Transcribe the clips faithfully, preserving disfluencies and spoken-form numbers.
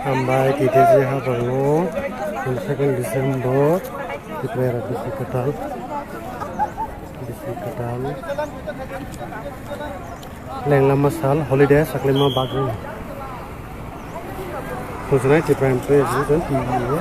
Hambai, T T C habango, twenty second December, Tripura bisi kwtal, bisi kwtal. Lenglama sal, holiday, saklima bagwi. Khujnai Tripura Press, T V o.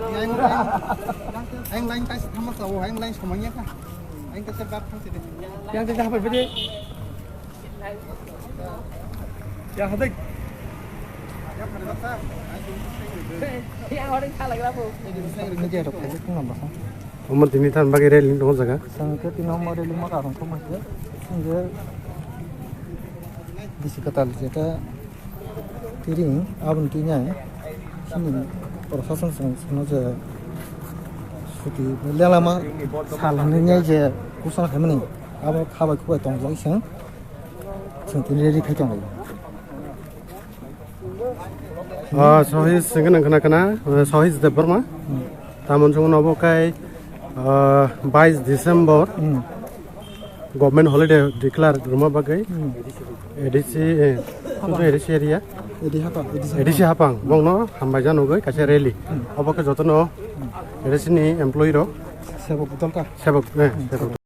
Yang, yang, yang lain kasih sama tahu, yang lain semuanya kan. Yang kasih berapa sih deh? Yang tidak apa-apa deh. Ya, hadik. Yang orang kalah lah, Bu. Ini dia dokter itu nambah. Omo tini tan bagwi railing tongo jaga. Sangke tini omo railing ma karang thok maske. Singke bisi kwtal jeta tiring aboni tini ai. Sini prosason song sano je suti lelama sal hinwi je kusana khaimani abo khabai khubai tongjak sing. Sing tini ready khai tongo. Ah, Sohis singke nang khna khna, ah, Sohis Debbarma. Hmm. Tamon chong nobo kai, ah, bais December. Hmm. Government holiday declare rwma bagwi A D C, eh, A D C area, A D C hapang, bongno hambai janogwi kaisa rally. Obo khe jotono A D C ni employee rok sebok, eh, sebok.